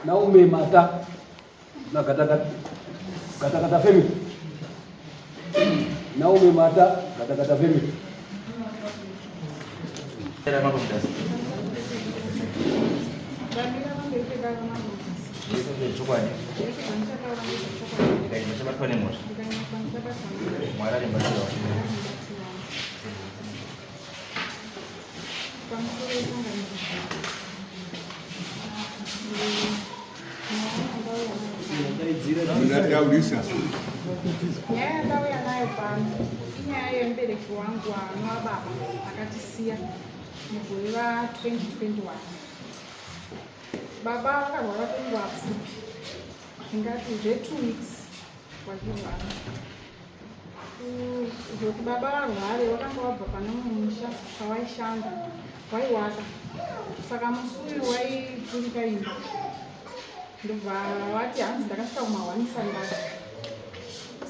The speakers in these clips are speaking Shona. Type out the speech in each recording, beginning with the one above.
Naume Mata na Gatakata Gatakata family. Naume Mata Gatakata family. Mambo Mutasa. Chokwadi. Ndikabatwa nemhosva. Mwari arimbatsirawo. Ndataurisa. Nyaya yandauya nayo pano inyaya yemubereki wangu anova baba akatisiya mugore ra 2021. Baba vakarwara kwenguva pfupi, ndingati zve 2 weeks vachirwara. Kuzoti baba varware vakanga vabva pane mumwe musha pawaishanda waiwaka saka musi uyu waipfurika imba ndobva vati hanzi ndakasvika kumahwani sandaka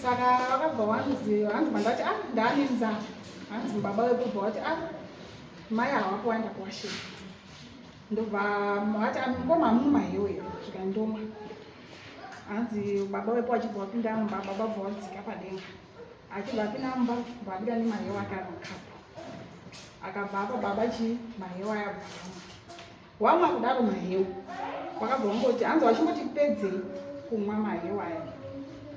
saka vakabva wanzi hanzi mandati ah ndaane nzara hanzi baba vekubva vati ah mai havapo waenda kuwasheni ndobva vati ah, mukoma hamuna mahewe here zvikandomwa hanzi baba vepo vachibva vapinda mumba baba bva vadzika padenga achibva apinda mumba bva abuda nemahewa ake ari mukapu akabva apa baba chii mahewa aya bva vamwa wamwa kudaro mahewu wakabva wangoti hanzi vachingoti pedzei kumwa mahewa aya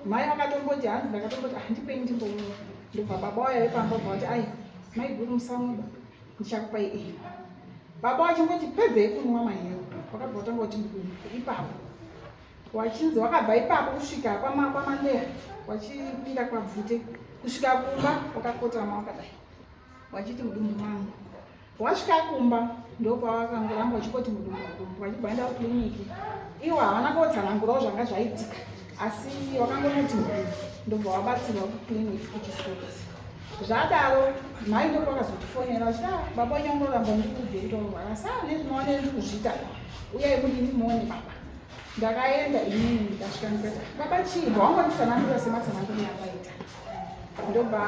mai vakatomboti hanzi ndakatomboti handipei ah, ndimbomwa ndobva baba waya vepamba bva vati ai maiguru musamweba ndichakupai ini Baba vachingoti pedzei kunwa mahewu wakabva watanga kuti ipapo wachinzi wakabva ipapo kusvika kwamandeya wachipinda kwabvute kusvika kumba wakakotama wakadai wachiti mudumbu mangu wasvika kumba ndopawakangoramba wachingoti mudumbu mudumbu wachibva enda kukiriniki iwo havana kotsanangurawo zvanga zvaitika asi wakangonoti mudumbu ndobva wabatsirwa kukiriniki kuchisuzi Zvadaro mai ndipo vakazotifonera vachiti ah, baba wenyu angoramba ndikubve kutorwara asi ah, nezvimaonere ndiri kuzviita uyai mudini muone baba. Ndakaenda inini ndikasvika ndikati ah, baba chii bva wangonditsanangurira sematsananguriro akaita ndobva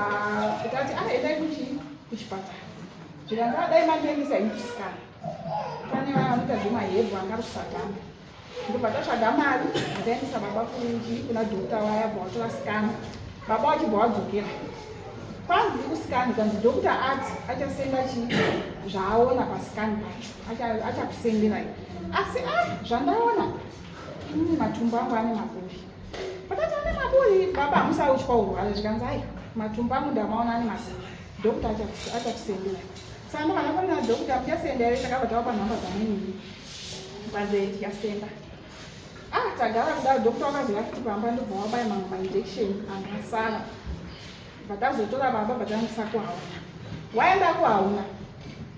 tati ah endai kuchii kuchipatara zvikanzi ah, dai mandiendesa ini kusikana pane vaya vanoita zvemahebhu anga ari kusatanga Ndobva tatsvaga mari taendesa baba kuchii kuna doctor vaya bva vatora scan baba vachibva vadzokera kwanzi kuscan kanzi doctor ati achasenda chii zvaaona pascan pacho achakusenderai asi a ah, zvandaona inini matumbu angu ane maburi pakati ane maburi baba hamusautya urwara zvikanzi ai matumbu angu ndamaona ane maburi doctor achakusenderai saka ndobva ndafonera doctor muchasenda here takabva tavapa nhamba dzamwinini panze tikasenda ah tagara kudaro doctor wakazouya futi pamba ndobva wabaya mamwe mainjection anga asara bvatazotora baba bvatangisa kuhauna waenda kuhauna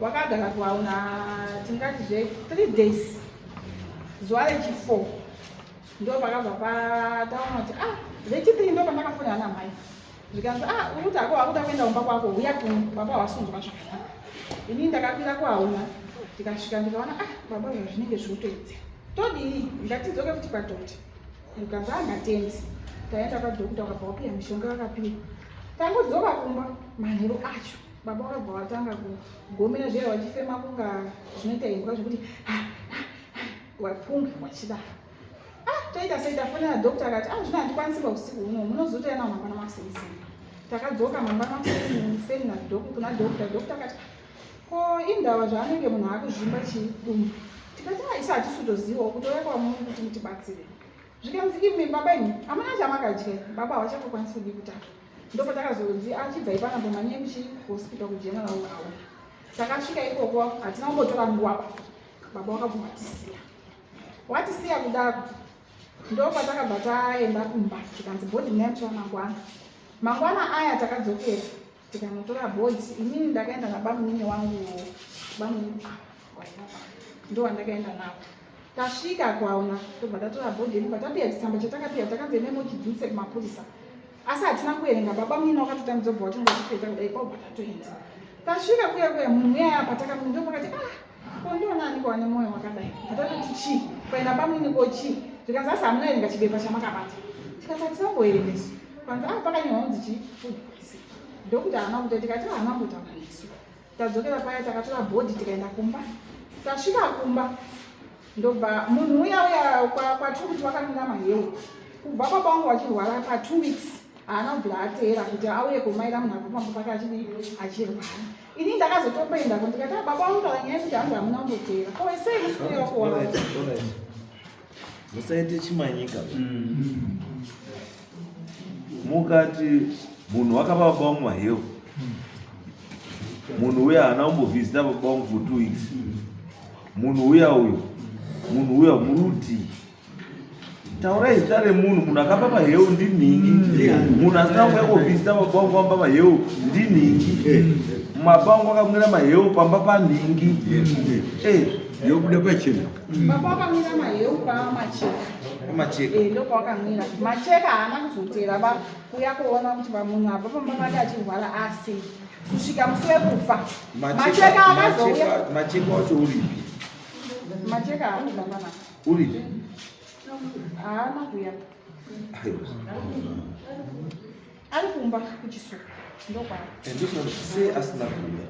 wakagara kuhauna tingati zve three days zuva rechifour ndo pakabva pataona kuti ah rechithree ndo pandakafonera namai zvikanzi ah uri kuti hako wakuda kuenda kumba kwako huya kuno baba wasunzwa zvakanaka ini ndakakwira kuhauna ndikasvika ndikaona ah baba zvazvinenge zvinotoedzera todii ndatidzoke futi kwadhokta ndikanzi ah ndatenzi taenda kwadhokta ukabva wapiwa mishonga vakapiwa tangodzoka kumba manheru acho baba wakabva watanga kugomera zviya wachifema kunga zvinoita imbwa zvekuti wapunga wachidaro ah toita sei tafonera doctor akati ah zvino handikwanisi pausiku huno munozotoenda mangwana makuseniseni takadzoka mangwana makuseniseni nadoku kuna doctor doctor akati ko indava zvaanenge munhu akuzvimba chidumbu tikati ah isu hatisi kutozivawo kutouya kwamuri kuti mutibatsire zvikanzi imi baba imi hamuna chamakadya baba havachatokwanisi kudii kutaura ndopatakazonzi achibva ipanapo manyei kuchi hospital kugeneral aona takasvika ikoko hatina kumbotora nguva baba wakabva watisiya watisiya kudaro ndopatakabva taenda kumba zvikanzi bhodhi munoyatora mangwana mangwana aya takadzokera tikanotora bhodhi inini ndakaenda nabamunini wangu bamunini ndo wandakaenda navo tasvika kwaona tobva tatora bhodhi yedu bva chitsamba chatakapiwa takanzi endai mochibvise kumapurisa asi hatina kuerenga baba munini wakatotambidza bva watingotipeta kudai kwabva tatoenda tasvika kuya kuya munhu uyaya patakamira ndopakati ah Ko ndiona ani ko ane moyo wakadai? Atatoti chii? Kuenda pamwini ko chii? Zvikanzi asi hamuna erenga chibepa chamakabata. Tikati hatina kumboerenga isu. Kwanzi ah pakanyorwa kunzi chii? Food poison. Ndokuti haana kuita tikati ah, haana kumbotaura nesu. Tadzokera paya takatora bhodhi tikaenda kumba. Tasvika kumba ndobva munhu uya uya kwa Watiri kuti vakamira maheu kubva baba vangu vachirwara pa2 weeks, haana kubvira ateera kuti auye kumaira munhu abva pamba pake achidii, achirwara. Ini ndakazotomboendako ndikati, "Ah, baba vangu taura nyaya yekuti hanzi hamuna kumboteera, ko sei musi kuuya kuona?" Alright, alright. Musaite chimanyika. Mukati munhu wakapa baba vangu maheu, munhu uya haana kumbovhizita baba vangu for 2 weeks. Munhu uya uyu, munhu uya muruti, taurai zita remunhu. Munhu akapa maheu ndinhingi, munhu asina kuuya kovhizita baba vangu vamba maheu ndinhingi, baba vangu akamwira maheu pamba panhingi. Yobuda pachena. Baba wakamwira maheu pamacheka. Pamacheka. Eh, ndopawakamwira macheka. Haana kuzotera ba kuya kuona kuti munhu abva pamba pake achirwara asi kusvika musi wekufa macheka akazouya. Macheka wacho uripi? Macheka haana kuba panapa. Uripi? Haana kuya. Aiwa. Ari kumba kuchisuku, ndokwari. Ndosati sei asina kuuya.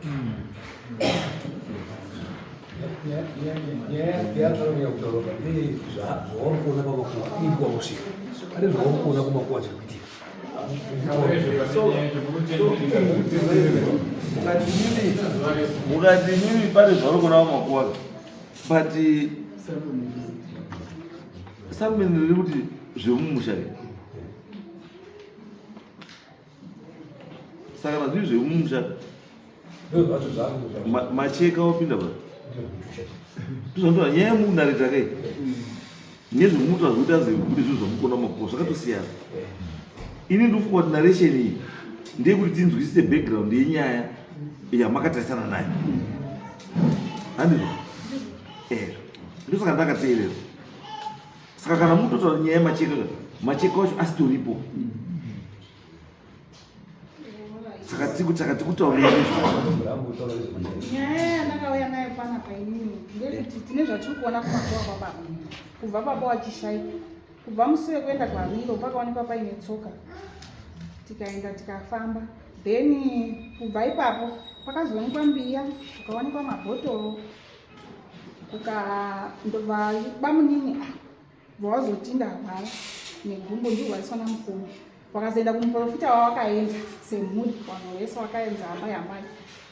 Nyaya yatsvarunya kutaura ndeye zvauri kuona pamakuva iri kwausvika, pane zvauri kuona kumakuva zviri kuitika. So mukati mimi pane zvauri kuona pamakuva, but something riri kuti zvemumusha ke. Saka kana zviri zvemumusha, Ndo zvacho zvaari. Macheka wapinda pa ndozvandoa nyaya yemunareta kai nezvemutu azvikuti azi kuti zvinhu zvamukona mumakuva zvakatosiyana. Ini ndinofunga kuti narration iyi ndeyekuti tinzwisise background yenyaya yamakatarisana nayo, handizvo? Ndosaka ndakateerera. Saka kana mutotaura nyaya yemacheka, macheka wacho asitoripo. Saka saka tikutaurira. Nyaya yandakauya nayo panapa inini ndeyekuti tine zvatiri kuona kumakuva kwababa kubva baba wachishaika. Kubva musi wekuenda kwamiro pakaonekwa paine tsoka, tikaenda tikafamba. Then kubva ipapo pakazoonekwa mbiya, kukaonekwa mabhotoro, kuka ndobva bamunini vawazoti ndarwara negumbo, ndirwariswa namukoma. Wakazoenda kumuprofita wawakaenda semhuri, vanhu vese wakaenza hambai hambai.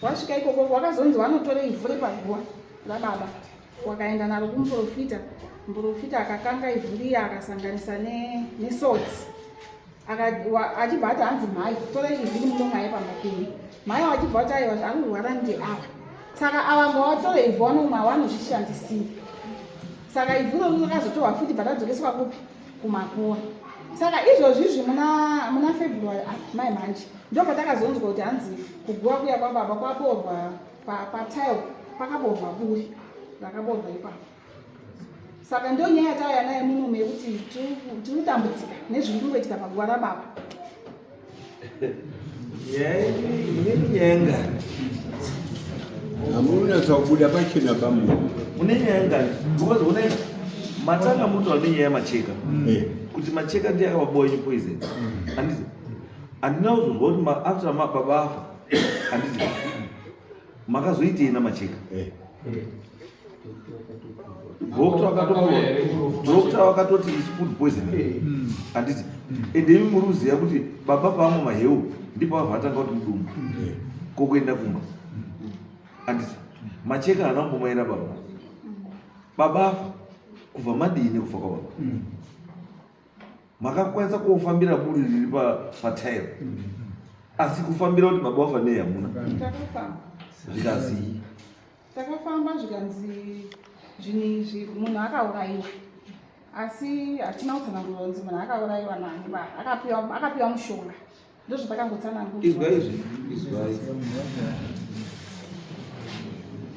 Wasvika ikoko wakazonzi wanotora ivhu repaguva rababa, wakaenda naro kumuprofita. Muprofita akakanga ivhu riya akasanganisa nesodzi, achibva ati hanzi, "Mhai, torai ivhu rimunomwaye pamba penyu." Mhai wachibva kuti, "Aiwa, ari kurwara ndeava, saka ava ngavatora ivhu vanomwa, vanozvishandisira." Saka ivhu iroro rakazotorwa futi, bva radzokeswa kupi? Kumakuva. Saka izvozvi izvi muna February, ah, mai manje ndo patakazonzwa kuti hanzi kuguva kuya kwababa kwaborwa patile, pakaborwa buri, rakaborwa ipapo. Saka ndo nyaya yatauya nayo munomu yekuti tiri kutambudzika nezviri kungoitika paguva rababa. Nyaya mune nyaya ngani? Hamunatsa kubuda pachena pamunhu. Mune nyaya ngani? Because une matanga mutaura nenyaya yamacheka kuti macheka ndiye akavabowa yenyu poison, handiti? Handina kuzozwa kuti after baba afa, handiti, makazoitei namacheka? Doctor wakatoti is food poisoning, handiti? Ende imi muri kuziva kuti baba paamwe maheu ndipo vabva vatanga kuti mudumbu kokuenda kumba, handiti? Macheka haana kumbomaira baba. Baba afa kubva madini kufa kwababa? Makakwanisa kofambira buri riri pataira, asi kufambira kuti baba wafa nei hamuna. Takafamba. Zvikazii? Takafamba, zvikanzi zvinhu izvi munhu akaurayiwa, asi hatina kutsanangurwa kunzi munhu akaurayiwa nani ba akapiwa mushonga. Ndozvatakangotsanangurwa. Izwa izvi, izwai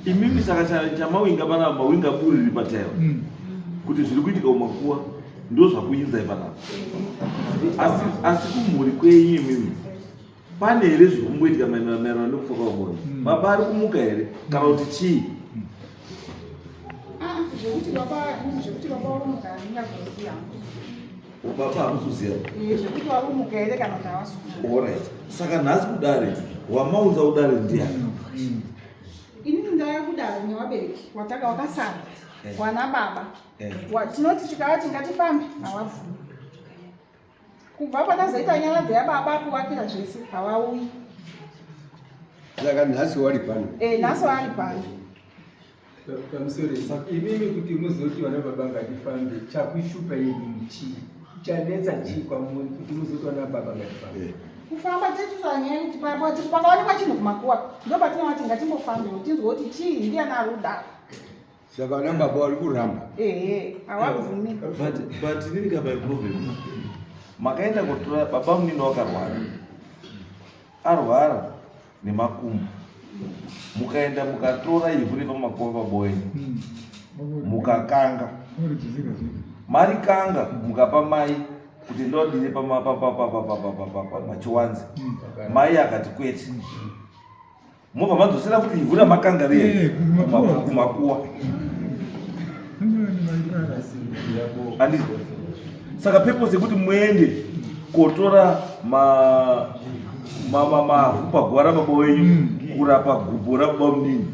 imimi. Saka chamawinga panapa, mawinga buri riri pataira kuti zviri kuitika mumakuwa ndo zvakuinzai panapa. Asi kumhuri kwenyu imimi pane here zviri kumboitika maererano nekufa kwababa? Baba ari kumuka here kana kuti chii? Ah, zvekuti baba varumuka handingazoziva. Baba hamuzoziva? Eh, zvekuti varumuka here kana kuti havasi kumuka. Alright, saka nhasi kudare wamaunza kudare ndiani? Inini ndaya kudare nevabereki wataka wakasara. Wana baba tinoti tikavati ngatifambe hawabvumi. Kubva patazoita nyaradzo yababa kuwakira zvese hawauyi. Saka nhasi wari pano. Eh, nhasi wari pano. Pamusoro imimi kuti muzoti vana baba ngatifambe chakushupa imimi chii chanetsa chii kwamuri kuti muzoti vana baba ngatifambe? Kufamba tichitsvanya kuti pakaonekwa chinhu kumakuwa ndo patinoti ngatimbofambewo tinzwe kuti chii ndiani ari kudaro. Saka vana baba vari kuramba. Ehe, hawabvumi. But inini ka my problem, makaenda kutora baba munini wakarwara, arwara nemakumbo, mukaenda mukatora ivhu repamakuva paboeni, mukakanga marikanga, mukapa mai kuti ndodire pachiwanze. Mai akati kwete, mobva madzosera kuti ivhu ramakanga riye kumakuwa. Handiti? Saka purpose yekuti muende kotora mavhu paguva rababa wenyu kurapa gumbo rababa munini,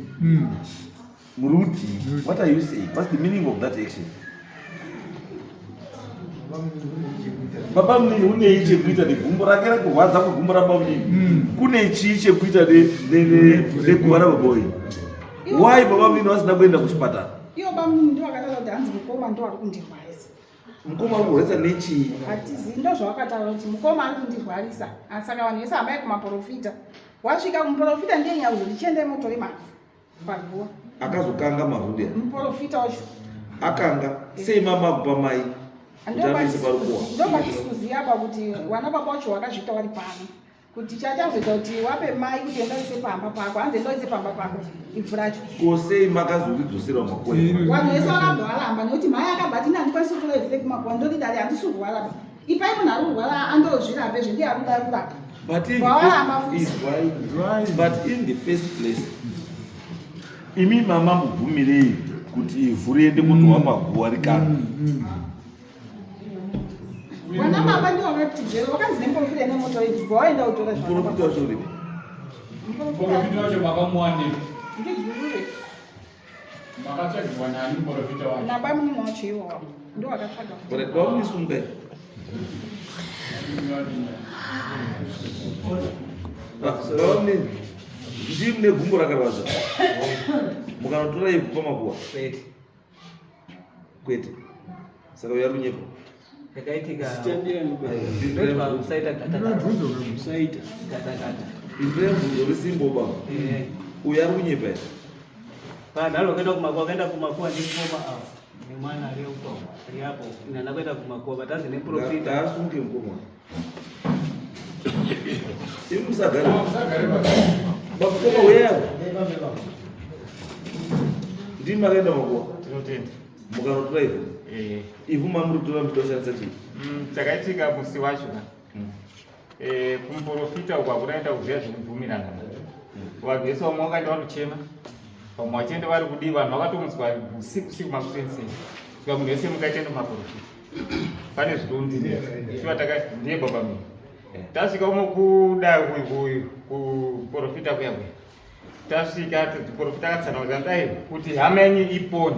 muri kuti what are you saying? What's the meaning of that action? Baba munini unei chekuita negumbo rake rekurwadza kwegumbo rababa munini? Kune chii chekuita neguva rababa wenyu? Why baba munini vasina kuenda kuchipatara? Ivo bamunini ndo vakataura kuti hanzi mukoma ndo ari kundirwarisa. Mukoma ari kurwarisa nechii? Hatizivi, ndo zvavakataura kuti mukoma ari kundirwarisa. Saka vanhu vese hambai kumaprofita. Wasvika kumuprofita ndiye nyauzo tichiendai motore mavhu paguva. Akazokanga mavhu ndiani? Muprofita wacho. Akanga sei mama kupa mai kuti anoise parukuwa? Ndo patisi kuziva apa kuti wana baba wacho wakazviita wari pano kuti chachazoita kuti wape mai kuti enda uise pamba pako, hanzi enda uise pamba pako ivhu racho. Ko sei makazoridzosera makuwa? Vanhu vese vakabva varamba nekuti mai akabva ati, "Handikwanisi kutora ivhu rekumakuwa, ndori dare, handisi kurwara. Ipai munhu ari kurwara andozvirape zvendiye ari kuda kurapa." But in the Vawaramba first, futi. Izwai. But in the first place, imi mama mubvumirei kuti ivhu riende kutorwa paguva rikanga? Vana baba ndivo vakati zvero vakanzi nemuprofita ine moto ivhu, bva waenda kutora. Muprofita wacho uripi? Muprofita wacho makamuwanepi? Ndijurure. Makatsvagirwa nani muprofita wacho? Nabamunini wacho iwowo ndo vakatsvaga. Alright, vaunisungai. Vamunini, ndii mune gumbo rakarwadza mukanotora ivhu pamakuwa? Kwete. Kwete? Saka uya runyepo. Yakaitika usaita gata Musaita. gata gata. Indire mubvunzo risimbo baba. Uyu ari kunyepa here? Panhalo wakaenda kumakuwa, wakaenda kumakuwa ndimukoma ava nemwana ari uko ari apo, ina ndakuenda kumakuwa batazi neprofita. Ngaasunge mukoma. Imi musagare. Musagare Bakukoma uyawo. Ndimi makaenda makuwa Tinotenda. mukanotora ivhu? Eh. Ivhu mamuri kutora muchida kushandisa chii? Chakaitika musi wacho ka kumuprofita uku hakunaenda kuziva zvekubvumirana. Vanhu vese vamwe vakaenda vanochema, vamwe vachienda vari kudii, vanhu vakatomutswa usiku siku makuseni, saka munhu wese mukaitenda mumaprofita pane zvinondinetsa. Shuwa taka ndiye baba mimi tasvika umo kuda kuprofita kuya kuya, tasvika profita akatsanangudza dai kuti hama yenyu ipone,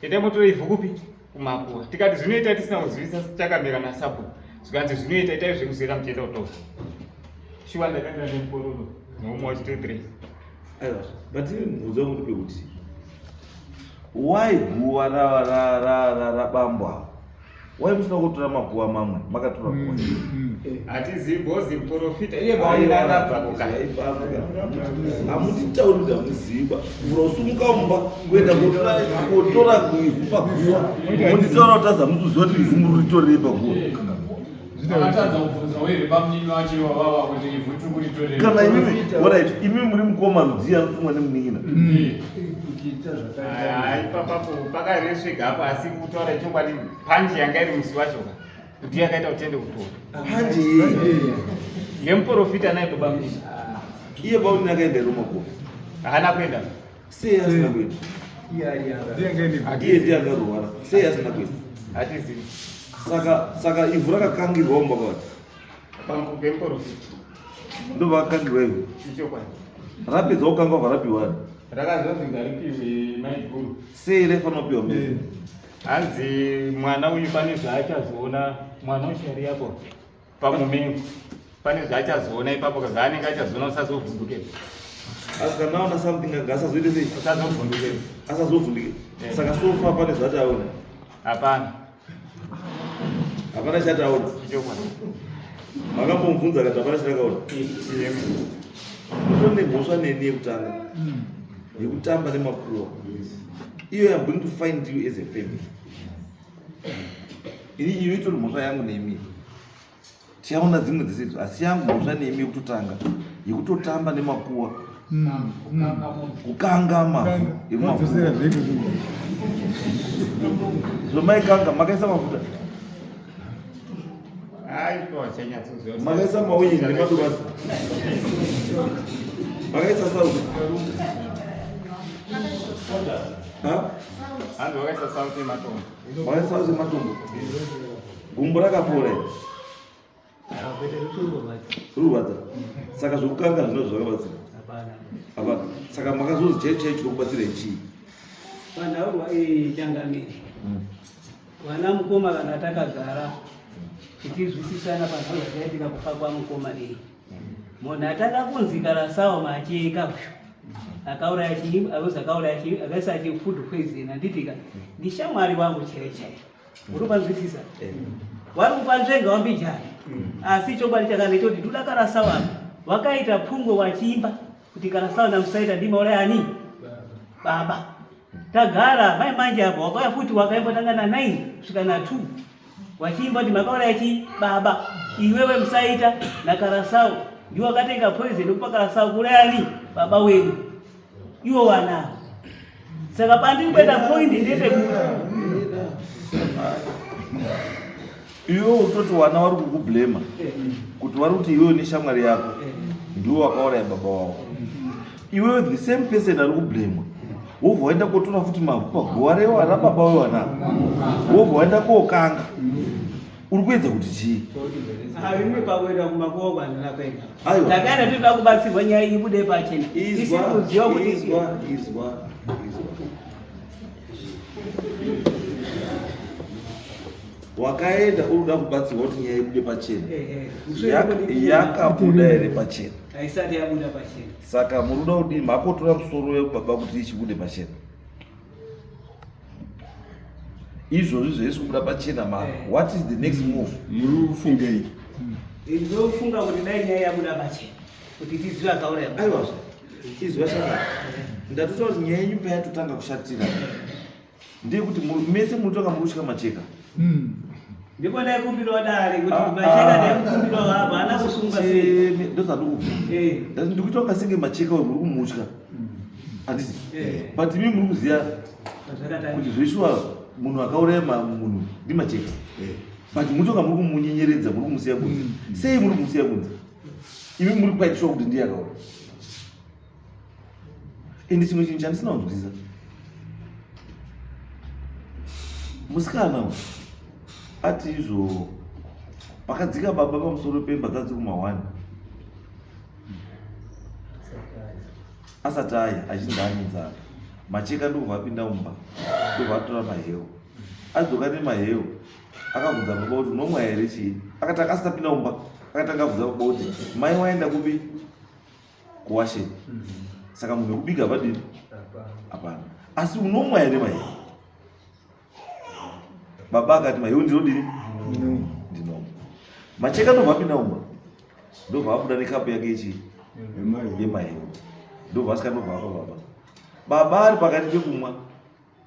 endai motore ivhu kupi? Kumakuwa. Tikati zvinoita tisina kuzivisa chakamira nasabhuku, zvikanzi zvinoita, itai zvekuzera muchienda kutora. Shuwa ndakaenda nemukororo neumwe wacho 3. Aiwa, but ini mubvunzo wangu ndepekuti why guva rabambo ava, why musina kutora maguva mamwe, makatora guva? Hatizivi bhozi muprofita iye baunangabva kuka. Hamutitauri kuti hamuziva urosumuka mumba kuenda kotora ivhu paguva, munditaura kuti azi hamuziziva kuti ivhu muri ritorerei paguva. Akatadza kubvunza here bamunini wacho ivavava kuti ivhu tiri kuritorera? Kana imimi, alright, imimi muri mukoma rudzii anotumwa nemunin'ina? Kuchiita zvakaita. Ipapapo pakaresvega apo, asi kutaura chokwadi panji yanga iri musi wacho ka kuti yakaita kutende kutora. Hanje yei? Nemuprofita naye baba munini. Iye bamunini akaenda here kumakuva? Haana kuenda. Sei asina kuenda? Iye ari anga. Iye ndiye akarwara, sei asina kuenda? Hatizivi. Saka ivhu rakakangirwa mumba kwati? Pemuprofita. Ndo vakakangirwa ivhu? Ichokwadi. Rapedza kukangwa, varapiwa. Rakazonzi ngaripiwe maiguru. Sei raifanira kupiwa mai? Hanzi mwana uyu pane zvaachazoona, mwana uchi ari apo pamumengo pane zvaachazoona ipapo kaanenge achazoona usazovhunduke. Asi kana aona something anga asazoite sei? Usazovhunduke. Asazovhunduke. Saka so far pane zvaati aona? Hapana. Hapana chati aona. Ichokwadi. Makambomubvunza kati hapana chatakaona. Mutori nemhosva neni yekutanga. Yekutamba nemakuwa. Iyo I'm going to find you as a family. Ini iyo itori mhosva yangu nemi. Tichaona dzimwe dzese idzo asi yangu mhosva nemi yekutotanga yekutotamba nemakuwa. Kukanga mavhu emakuwa. Zvomaikanga makaisa mafuta. Makaisa mauyi nemadomasi. Makaisa sauti. Ha? Hanzi wakaisa sauti yematombo. Makaisa sauti yematombo. Gumbo rakapora here? Rurwadza. Saka zvekukanga zvino zvakabatsira. Hapana. Hapana. Saka makazozi chaicho chaicho chinokubatsira chii? Panhaurwa iyi changamire. Vana mukoma kana takagara tichizwisisana panhau zvakaitika kufa kwamukoma iyi. Munhu atanga kunzi karasawo macheka uyu akauraya chii aozi akauraya chii akaisa chi food poison handitika ndishamwari wangu chaiye chaiye. Uri kupanzwisisa? Wari kupanzvenga wambijana. Asi chokwadi chakana icho kuti ndoda karasawo apa. Wakaita pfungwe wachiimba kuti karasawo namusaita ndimauraya ani? Baba. Tagara mai manje apa wakauya futi wakaimba tanga na 9 kusvika na 2 wachiimba kuti makauraya chi baba iwewe musaita nakarasau ndiwo akatenga poison yekupa karasau kuuraya ani baba wedu iwo wanavo. Saka pandiri kuenda point ndepekuti Iwe utoti wana vari kukublema kuti vari kuti iwewe neshamwari yako ndiwe wakauraya baba wavo. Iwewe the same person ari kublemwa wobva waenda kotora futi mavhu paguva rababa wewana wobva waenda kokanga. Uri kuedza kuti chii? Harimwe pakuenda kumakuwa kwandina kuenda. Aiwa. Ndakaenda tinoda kubatsirwa nyaya ibude pachena. Izwa, Isiri kuziva kuti izwa, izwa, izwa. Wakaenda uri kuda kubatsirwa kuti nyaya ibude pachena. Yakabuda here pachena? Haisati yabuda pachena. Saka muri kuda kudii? Makotora musoro webaba kuti ichibude pachena. Izvozvi zvaisi kubuda pachena ma what is the next move? Muri kufungei? Ndinofunga kuti dai nyaya yabuda pachena kuti tizive akauraya. Aiwa, izwa shaka. Ndatotaura kuti nyaya yenyu payatotanga kushatira ndeyekuti mese muri kutanga muri kutya macheka. Ndipo ndaikumbirawo dare kuti macheka ndaikumbirawo apo haana kusungwa sei. Ndozvandikubvunza. Ndati ndikuita kunga senge macheka uyu muri kumutya. Handiti? But imi muri kuziva kuti zveshuwa munhu akauraya munhu ndimacheka. But mutoka muri kumunyenyeredza muri kumusiya kunze. Sei muri kumusiya kunze? Imi muri quite sure kuti ndiye akauraya. Ende chimwe chinhu chandisina kunzwisisa. Musikana uyu ati izvo pakadzika baba pamusoro pemba dzadzi kuma 1 asati aya achinzi ane nzara. Macheka ndokubva apinda mumba ndobva atora maheu. Adzoka nemaheu akabvunza baba kuti unomwa here chii? Akati asati apinda mumba akatanga abvunza baba kuti mai waenda kupi? Kuwasheni. Saka munhu wekubika hapadini? Hapana. Asi unomwa here maheu? Baba akati maheu ndinodini? Ndinomwa. Macheka ndobva apinda mumba ndobva abuda nekapu yake yechii? Yemaheu. Ndobva asvika ndobva apa baba. Baba ari pakati pekumwa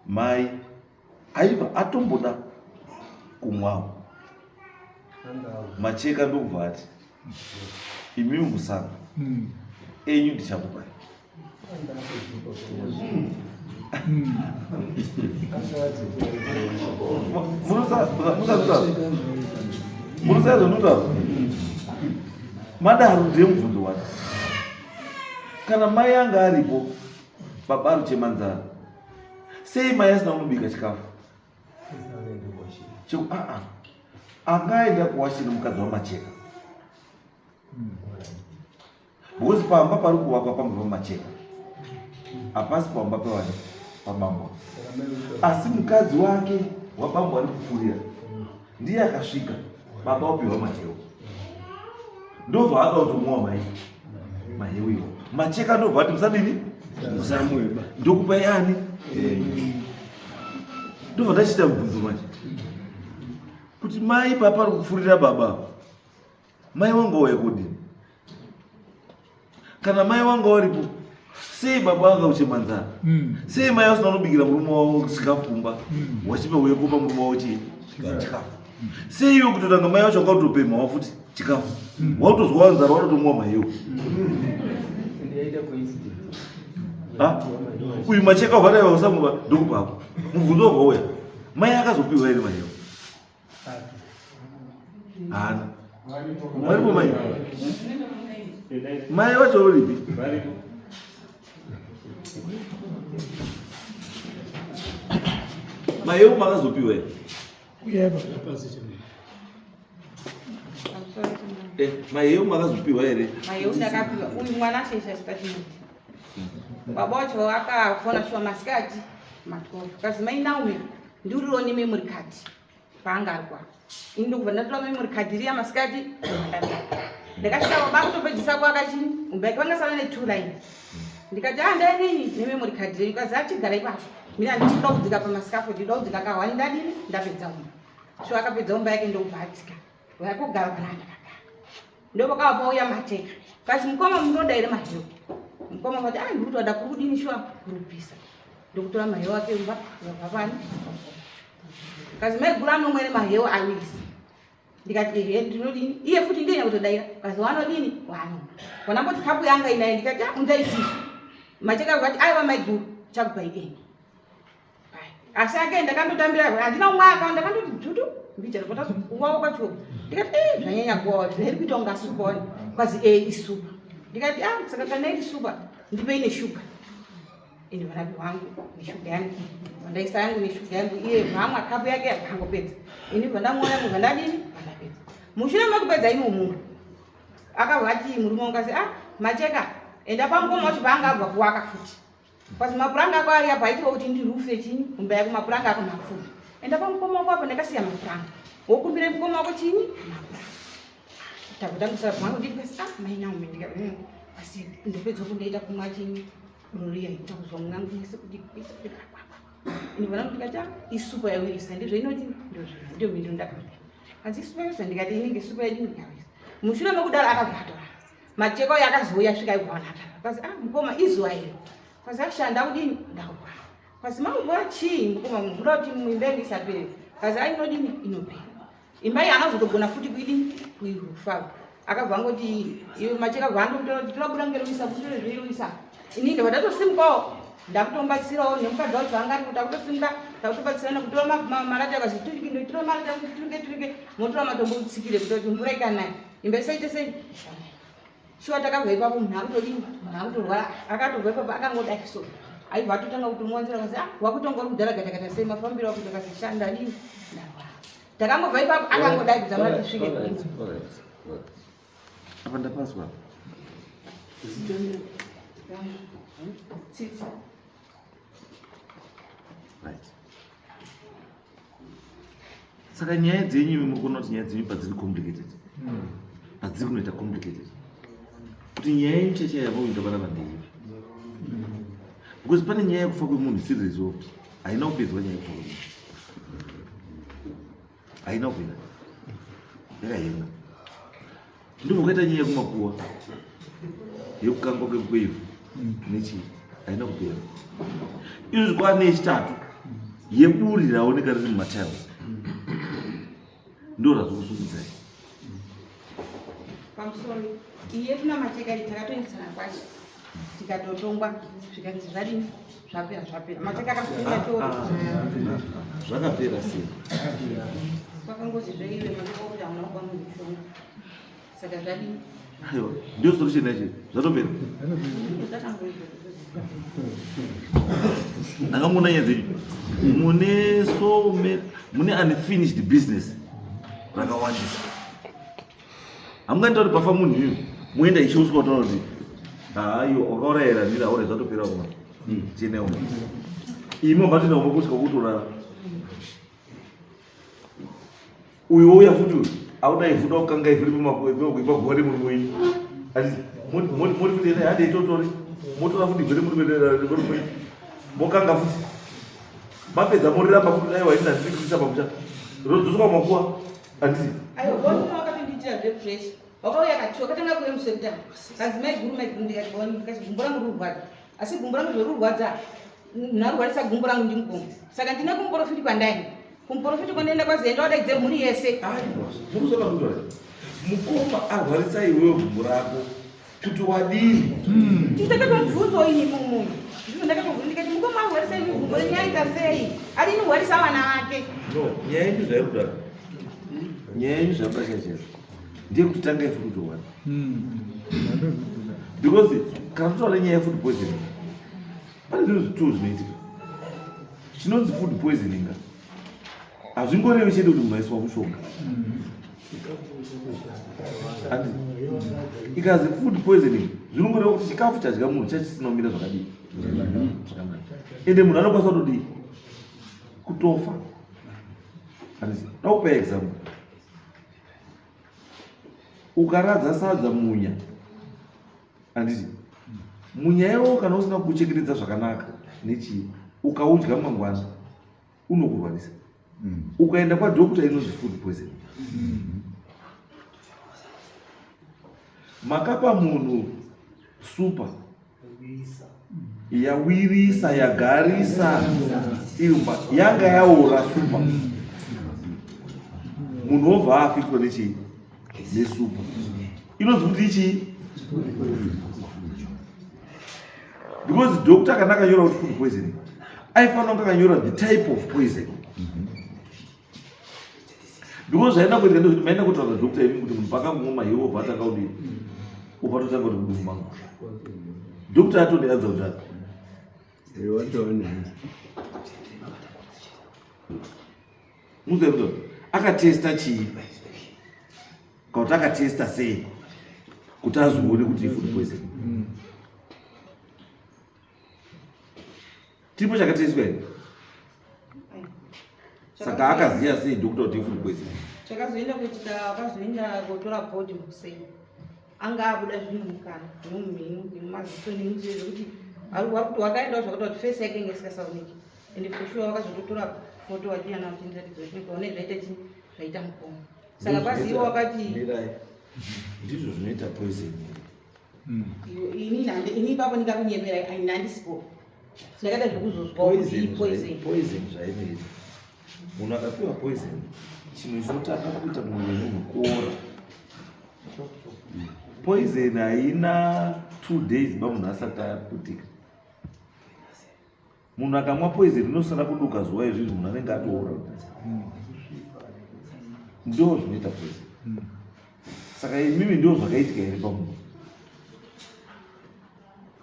mai aiva atomboda kumwawo. Macheka ndokubva ati imimi musango enyu ndichakupai. Munoziva zvandinotaura? Madaro ndiye mubvunzo wacho. Kana mai anga aripo, baba ari kuchema nzara. Sei mai asina kunobika chikafu? Anga aenda kuwashira mukadzi wamacheka. Because pamba pari kuvakwa pamba pamacheka. Hapasi pamba pevana pabambo, asi mukadzi wake wabambo ari kupfurira ndiye akasvika baba wapiwa maheu, ndobva akautomuwa mai maheu iwo macheka, ndobva ati musadini musamweba, ndokupa yani. Ndobva ndachiita mubvunzo manje kuti mai papa ari kupfurira baba, mai wanga wauya kudini? Kana mai wanga waripo, sei baba vanga kuchema nzara? Sei mai vasina kunobikira murume wavo chikafu kumba? Wachipa uye kupa murume wavo chii chikafu? Sei iwe kutotanga mai vacho vanga kutopemhawo futi chikafu, wautozwa nzara, wanotomwa maheu? Ndiyaita coincidence. Ha? Uyu macheka wavadaiva usamuva ndokupako mubvunzo wabva uya, mai akazopiwa here maheu? Haana. Varipo mai? Mai vacho varipi? Maheu makazopiwa here? Eh, maheu makazopiwa here? Maheu ndakapiwa. Uyu mwana ashaisha statement. Baba wacho akafona shuwa masikati ma12, kazi mai Naomi, ndiriwo nememory card paanga ari kwa ini. Ndokubva ndatora memory card riya masikati, ndakasvika baba kutopedzisa kwakachini umba yake vangasana ne2 line. Ndikati, a ndainini nememory card renyu. Kazi achigara ipapo, mina handikuda kudzika pamascaffold, ndinoda kudzika kahwani. Ndadini? Ndapedza umba. So akapedza umba yake, ndokubva atsika vakugara pana ndakagara. Ndopakava pauya mateka, kazi mukoma, munoda here maheu? Mukoma vati, a ndiri kutoda. Kuri kudini? Shuwa kurupisa. Ndokutora maheu ake umba vabva pani. Kazi maiguru anomwe nemaheu awirisa. Ndikati, ehe, ndinodini? Iye futi ndiye nyakutodaira, kazi wanodini wanomwa wanamboti kapu yanga inaye. Ndikati, ah, unzaisiso macheka. Vati, aiwa maiguru, chakupai eni. Asi ake ndakandotambira, handina kumwa, ndakandoti dzvutu mbijana patazokuwawo kwacho. Ndikati, e zvanyanya kuwawa, zviri kuita kunga supa wani. Kwazi, e isupa. Ndikati, a saka kana iri supa, ndipei neshuga. Ini vanapi wangu neshuga yangu, vandaisa yangu neshuga yangu. Iye vamwa kapu yake, akangopedza. Ini vandamwa yangu, vandadini, vandapedza. Mushure mekupedza imomo, akabva ati murume wangu, asi ah, macheka, enda pamukoma wacho paanga abva kuwaka futi. Kwazi mapuranga ako ari apa, aitiwa kuti ndirufe chinyi umba yako, mapuranga ako mapfupi. Enda pamukoma wako apo, ndakasiya mapuranga, wokumbira mukoma wako chinyi mapuranga. Tabva mwangu nditi kasi, ah, mai Naomi. Ndikati, asi ndopedza kundoita kumwa chinyi doro riya, ita kuzwa mwangu mese kuti kwese kuti kwakwakwa. Ini vana ndikati, ah, isupa yawirisa, ndizvo inoti ndozvo ndiyo mhindo ndakapinda. Asi isupa yawirisa. Ndikati, inenge supa yedu yawirisa. Mushure mekudaro akabva atora macheko uyo akazouya svika ibvaona kazi, ah, mukoma, izuva iro. Kazi, ashanda kudini, ndakugwara. Kazi, maugwara chii mukoma? Muda kuti imba yangu isapere? Kazi, a inodini, inopera imba iyi. Anazotogona futi kuidini kuirufa. Akabva angoti, iwe macheka, bva andomutora kuti torabuda ngeruisa kutore zveirwisa. Ini ndabva ndatosimukawo, ndakutombatsirawo nemukadzi wacho anga ari, takutosimuka, takutobatsirana kutora marata. Akazi turike, ndotora marata kuti turike turike, motora matombo utsikire kuti mvura ikanaya imba isaite sei. Shuwa takabva ipapo, munhu akutodini, munhu akutorwara. Akatobva ipapo akangodai so, aibva atotanga kutomuwanzira kazi, ah, wakutonga uri kudhara gatakata sei mafambiro akuita? Kazi shanda dini, ndarwara. Takangobva ipapo akangodai kudzamara tisvike. Apa ndapazwa. Tsitsi. Right, saka nyaya dzenyu imi muri kuona kuti nyaya dzenyu padziri complicated, padziri kunoita complicated, kuti nyaya yenyu chaicha yavakuita panapa ndeipi? Because pane nyaya yekufa kwemunhu isiri resolved, haina kupedzwa. Nyaya yekufa kwemunhu haina kupera, yakahenga. Ndobva kuita nyaya yekumakuwa, yekukangwa kweivhu nechii, haina kupera. Izvi kwane yechitatu yeburi raoneka riri mumatiles, ndo razokusungidzai. Pamusoro iye tuna macheka iyi takatoendesana kwacho, tikatotongwa, zvikanzi zvadini, zvapera, zvapera. Macheka akasunga choro. Zvakapera sei? Kwakangozi zveiwe macheka okuti hauna kupa munhu mushonga, saka zvadini? Aiwa, ndio solution yacho, zvatopera. Ndakamuona nyaya dzenyu mune so mune unfinished business rakawandisa. Hamungaita kuti pafa munhu iyu moenda ichi usvika kutaura kuti haiwa, wakaurayira nira aure, zvatopera kuma. Tiende umwe. Imi matoenda kumba kusvika kutorara. Uyu wouya futi uyu auda ivhu da kukanga ivhu ripamakuipa remurume wenyu. Handiti moti futi ene handei totore motora futi ivhu remurume wenyu mokanga futi mapedza moriramba futi aiwa ini handisi kuisa pamusha rodzoswa makuwa handiti. Aiwa boni wakatondiitira zvepressure wakauya kati wakatanga kuuya musi wekutanga kanzi maiguru maiguru ndikati boni ndikati gumbo rangu rurwadza asi gumbo rangu zvorurwadza nharwarisa gumbo rangu ndimukoma saka ndine kumuporofiti kwandaenda kumuporofiti kwandaenda kwazi enda wadaidze mhuri yese. Aiwa muruza mukoma arwarisa iwewe gumbo rako kuti wadini? Ndakatomubvunzawo ini munhu ndizvo ndakatomubvunza ndikati mukoma arwarisa imi gumbo renyu aita sei adini kurwarisa vana vake. No, nyaya yenyu zvairi kudaro, nyaya yenyu zvakuda chaizvo ndeyekuti tanga ifuti kutowana because kana totaura nyaya yefood poisoning pane zvinhu zvitwo zvinoitika. Chinonzi food poisoning hazvingorevi chete kuti munhu aiswa mushonga. Andi ikazi food poisoning zvinongoreva kuti chikafu chadya munhu chachisina kumira zvakadii zvakanaka, ende munhu anokwanisa kutodii kutofa. Handisi dakupa example, ukaradza sadza munya, handiti munya iwowo kana usina kuchekeredza zvakanaka nechii ukaudya mangwana unokurwarisa. Ukaenda kwadhokta inonzi food poison. Makapa munhu supa yawirisa yagarisa irumba yanga yaora supa, munhu wobva aafitwa nechii nesupa inonzi kuti ichii because doctor kana akanyora kuti food poisoning aifanira kunge akanyora the type of poison because zvaenda kuitika ndezvekuti maenda kutaura doctor imi kuti munhu pakangomwa mahiwo obva atanga kudii obva atotanga kuti mudumbu mangu doctor atoniadza kuti muzoe akatesta chii kana kuti akatesta sei kuti azoone kuti ifood poison. Chipo chakateswa here? Saka akaziya sei doctor kuti ifood poison? Chakazoenda kuitika akazoenda kotora bhodhi mukuseni anga abuda zvinhu mukanwa nemumhino nemumaziso nemunzeve zvekuti kuti wakaendawo zvakaita kuti fesi yake inge isikasaoneki ende for sure wakazototora foto wachiana uchindiratidza kuti one zvaita chii zvaita mukoma saka kwazivo wakati Mirai. Ndizvo zvinoita poison. Ini ini ipapo ndingakunyepera ini handisipo ndakaita zvekuzozwa kuti ipoison. Poison zvainoita. Munhu akapiwa poison chinhu chinotanga kuita muviri wemunhu kuora. Poison haina 2 days ba munhu asati aputika. Munhu akamwa poison inosara kuduka zuva izvizvi munhu anenge atoora. Ndo zvinoita poison. Saka imimi ndo zvakaitika here pamunhu?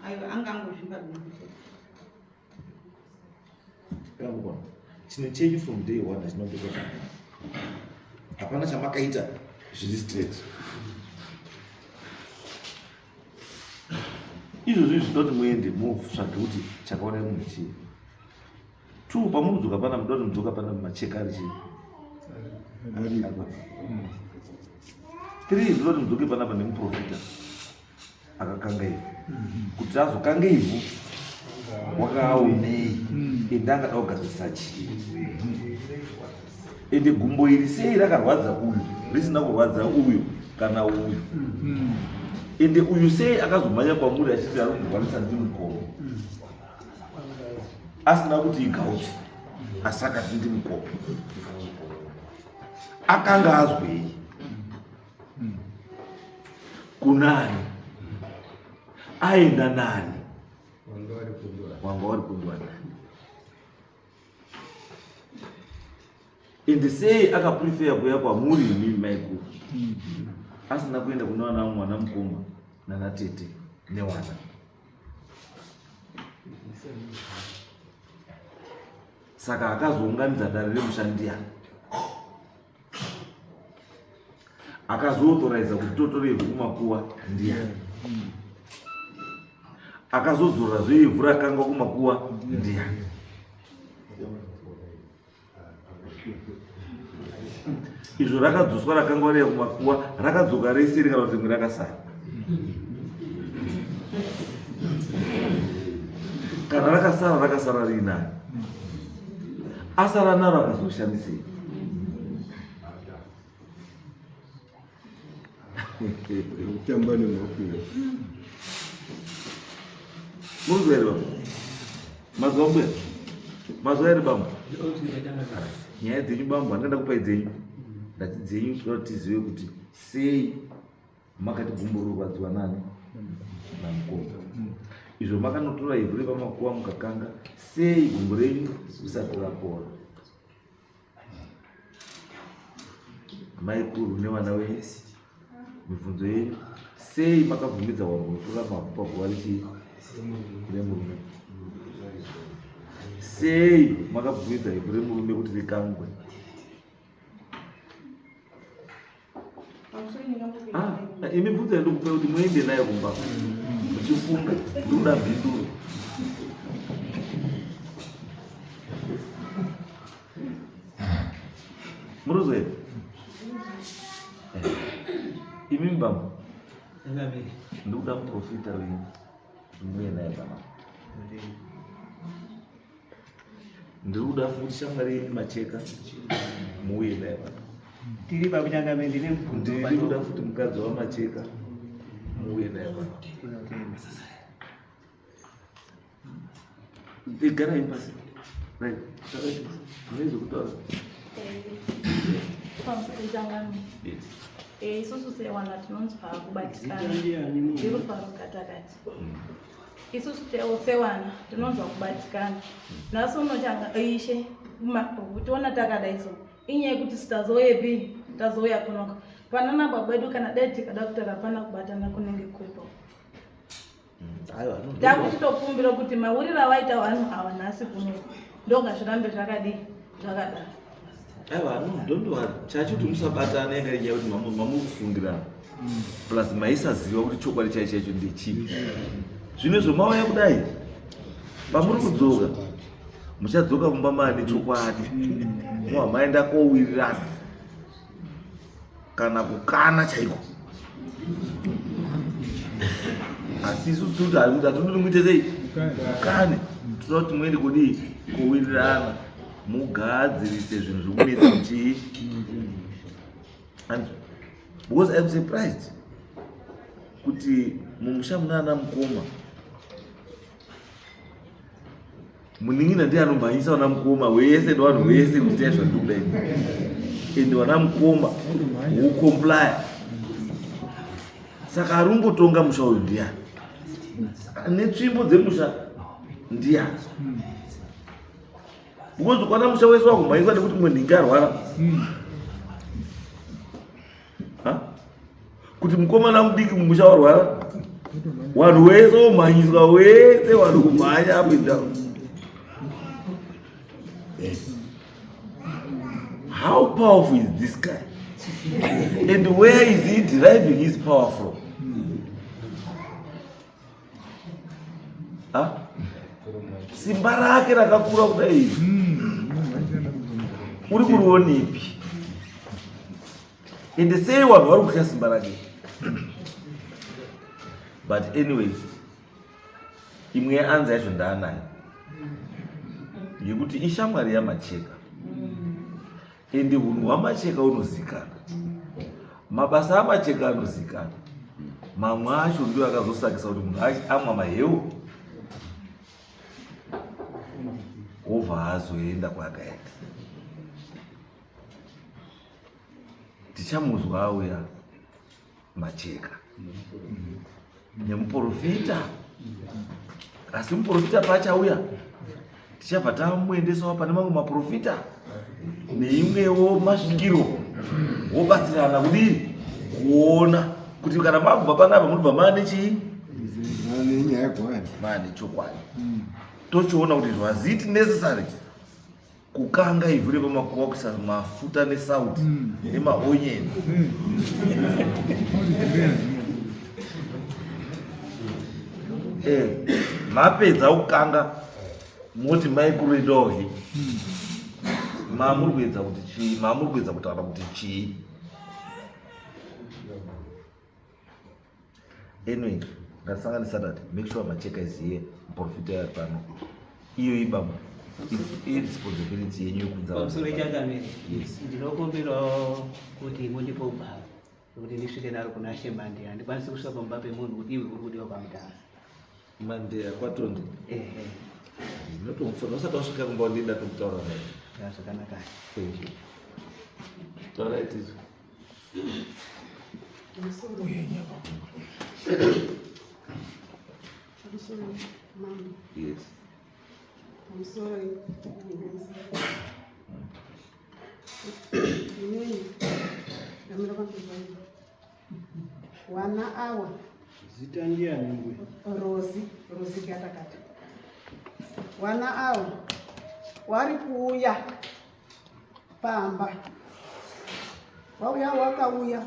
Aiwa anga angozvimba dumbu. Yakubona. Chinhu chenyu from day one hachina kuita zvakanaka. Hapana chamakaita zviri straight. Izvozvi zvinoda kuti muende motsvage kuti chakauraya munhu chii. Two, pamurikudzoka pana muda kuti mudzoka pana macheka ari chii. Ari apa. Three, zvinoda kuti mudzoke panapa nemuprofita akakanga ivhu kuti azokanga ivhu wakaonei ende angada kugadzirisa chii ende gumbo iri sei rakarwadza uyu risina kurwadza uyu kana uyu ende uyu sei akazomhanya kwamuri achiti ari kurwarisa ndimukoma asina kuti igauti asi akati ndimukoma akanga azwei kunani aenda nani wanga wari kundwa nani ende sei akaprefera kuya kwamuri imimi maiguru asina kuenda kuna vana mwana mukoma nana tete newana. Saka akazounganidza dare remushandiani akazoauthoriza kuti totore ivhu kumakuwa ndiani. Akazodzorora zve ivhu rakangwa kumakuwa ndiani? Izvo rakadzoswa rakangwa riya kumakuwa rakadzoka rese kana kuti rimwe rakasara. Kana rakasara rakasara riinani. Asara naro akazoshamisei? Kutamba nemapiro. Murikuziva here baba? Mazuva mbuya? Mazuva here bambo? Nyaya dzenyu bambo handingada kupai dzenyu. Ndati dzenyu toda kuti tizive kuti sei makati gumbo rurwadziwa nani? Namukoma. Izvo makanotora ivhu repamakuva mukakanga sei gumbo renyu risati rapora? Maikuru nevana venyu mibvunzo yenyu sei makabvumidza vanhu kunotora mavhu paguva rechii remurume sei makabvumidza ivhu remurume kuti rikangwe Ah, imi bvunzo yandikupa kuti muende nayo kumba muchifunga ndikuda mhinduro muruzwa here eh, imi mbambo ndikuda muprofita wenyu kuti muuye naye panapa ndiri kuda futi shamwari yenyu macheka muuye naye pano tiri pakuchangame ndine mubvunzo ndiri kuda futi mukadzi wamacheka muuye naye pano igarai pasi right nezvekutaura yes eh, isusu sewana tinonzwa kubatikana ndirufaro katakati Isusu sewana tinonzwa kubatikana. Nhasi unochanga ishe kutiona takadai so inyaya yekuti sitazouyepi tazouya kunoka panana baba edu kana dai tikada kutaura pana kubatana kunenge kuripo. Takuchitokumbira kuti mawiriro awaita vanhu ava nhasi kuno ndongazvirambe zvakadii zvakadaro. Aiwa, no, don't worry. Chacho kuti musabatana yanga iri nyaya yekuti mamukufungirana. Plus maisaziva kuti chokwadi chaicho chaicho ndechipi. Zvino izvo mauya kudai, pamuri kudzoka, muchadzoka mumba maane chokwadi. Mova maenda kowirirana. Kana kukana chaiko. Asi isusu tiri kuti hatidi muite sei? Kukane. Tinoda kuti muende kudii? Kowirirana. Mugadzirise zvinhu zvekunetsa muchii and because I'm surprised kuti mumusha muna ana mukoma munin'ina ndiye anomhanyisa vana mukoma wese nevanhu vese kuti itai zvandiri kudai and vana mukoma wokomplya saka ari kungotonga musha uyu ndiyani netsvimbo dzemusha ndiyani Because kwana musha wese wakumhanyiswa nekuti mumwe nhingi arwara. Ha? Kuti mukomana mudiki mumusha warwara. Vanhu wese womhanyiswa wese vanhu kumhanya up and down. How powerful is this guy? And where is he deriving his power from? Simba rake rakakura kudai iri uri kurionepi? Ende sei vanhu vari kutya simba rake? But anyways, imwe yeanza yacho ndaanayo yekuti ishamwari yaMacheka. Ende hunhu hwaMacheka hunozikanwa, mabasa aMacheka anozikanwa. Mamwe acho ndiwo akazosakisa kuti munhu amwa maheu obva azoenda kwaakaenda. Tichamuzwa auya Macheka nemuprofita, asi muprofita paachauya tichabva tamuendesawo pane mamwe maprofita neimwewo masvikiro wobatsirana kudii kuona kuti kana makubva panapa munobva maane chii maane chokwadi tochiona kuti was it necessary kukanga ivhu repamakuva kuisa mafuta nesauti nemaonyeni eh. Mapedza kukanga moti maikuru indohi. Mamuri kuedza kuti chii? Mamuri kuedza kutaura kuti chii? Anyway, ngatisangane Saturday. Make sure macheka is here. Muprofita ari pano. Iyo ibaba. Irresponsibility yenyu yekudza. Pamusoro changamire. Yes. Ndinokumbirawo kuti mundipe gwaro rekuti ndisvike naro kuna She Mandeya. Handikwanisi kusvika pamba pemunhu kuti iwe uri kudiwa kwamutasa. Mandeya kwaTonde. Ehe. Ndinotomufona usati wasvika kumba ndinda tokutaura naye. Ya zvakanaka. Thank you. Taurai tizwe. Yes. Wana awa Zita ndiani mbuya? Rozi, Rozi Gatakata. Wana awa wari kuuya pamba wauya wakauya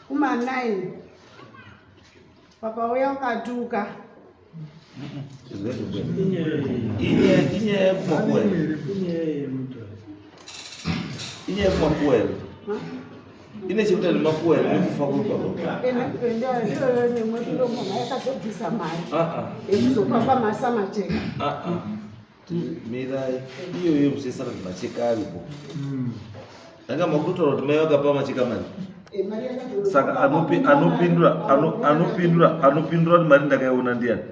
kuma 9 wakauya wakatuka Inyaya yekumakuwa here? Inyaya yekumakuwa here? Ine chekuita nemakuwa here nekufa kwebaba? Nemwemunhu yakazobvisa mari yekuzopamba masamacheka. Mirai, iyoyo musesana kuti macheka aripo. Ndanga makutotaura kuti mai vakapa macheka mari. Saka anopindura anopindura anopindura kuti mari ndakaiona ndiyani?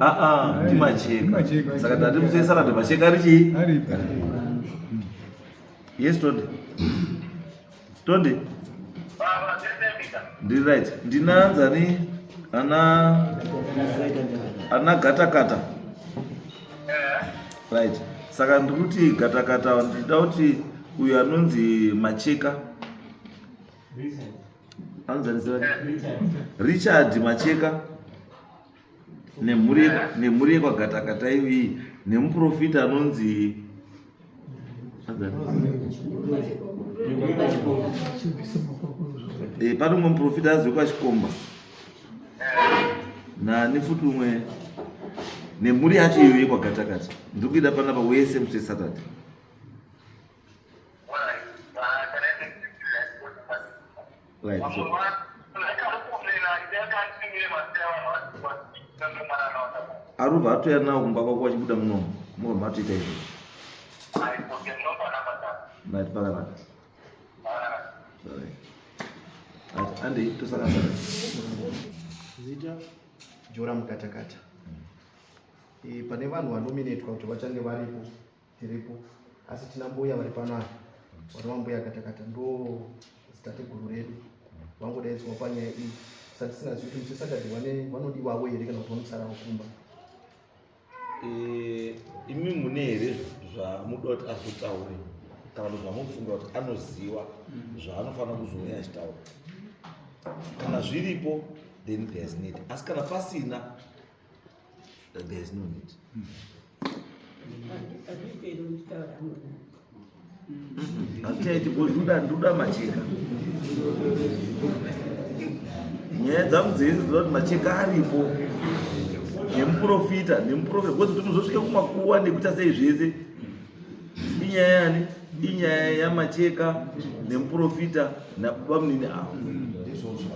Aa, ndimacheka. Saka ndati musesana kuti macheka ari chii? Yes, Tonde. Tonde. Ndiri right. Ndinanzani ana ana gatakata. Right. Saka ndiri kuti gatakata ndida kuti uyu anonzi Macheka. Anonzi ani? Richard Macheka. Nemhuri nemhuri yekwaGatakata iyi nemuprofita anonzi pane umwe muprofita azi wekwaChikomba nani futi umwe nemhuri yacho iyo yekwaGatakata ndiri kuida panapa wese musi weSaturday. Right, so arubva atouya nawo kumba kwako achibuda munomu mobva matoita izvozvo. Right, pakanaka. Right, andei tosangana. Zita Jora Mukatakata. E, pane vanhu vanominetwa kuti vachange varipo tiripo asi tina mbuya vari pano apa vanova mbuya Katakata ndo zitateguru redu vangodaidzwa panyaya iyi saka tisingazivi kuti musi Saturday vane vanodiwawo here kana kuti vanosarawo kumba. Imi mune here zvamuda kuti azotaure kana kuti zvamufunga kuti anoziva zvaanofanira kuzouya achitaura? Kana zviripo then there's need, asi kana pasina there's no need. Hazvichaiti because ndoda macheka. Nyaya dzangu dzese dzinoda kuti macheka aripo nemuprofita nemuprofita because kuti muzosvika kumakuwa nekuita sei zvese inyaya yani inyaya yamacheka nemuprofita nababa munini avo. Ndizvozvo.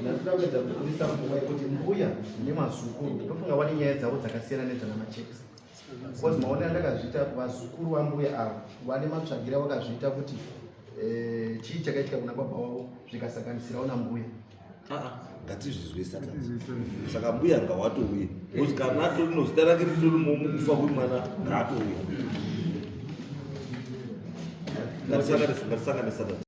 Ndinoda kuedza kubudisa pfungwa yekuti mbuya nevazukuru ndofunga vane nyaya dzavo dzakasiyana nedzana Macheka, because maonero andakazviita, vazukuru vambuya ava vane matsvagira vakazviita kuti chii chakaitika kuna baba wavo zvikasanganisirawo nambuya. Ngatizvizwe Satani. Saka mbuya ngawatouye because kana atorino zita rake ritori mukufa kwemwana ngaatouya. Ngatisangane Satani.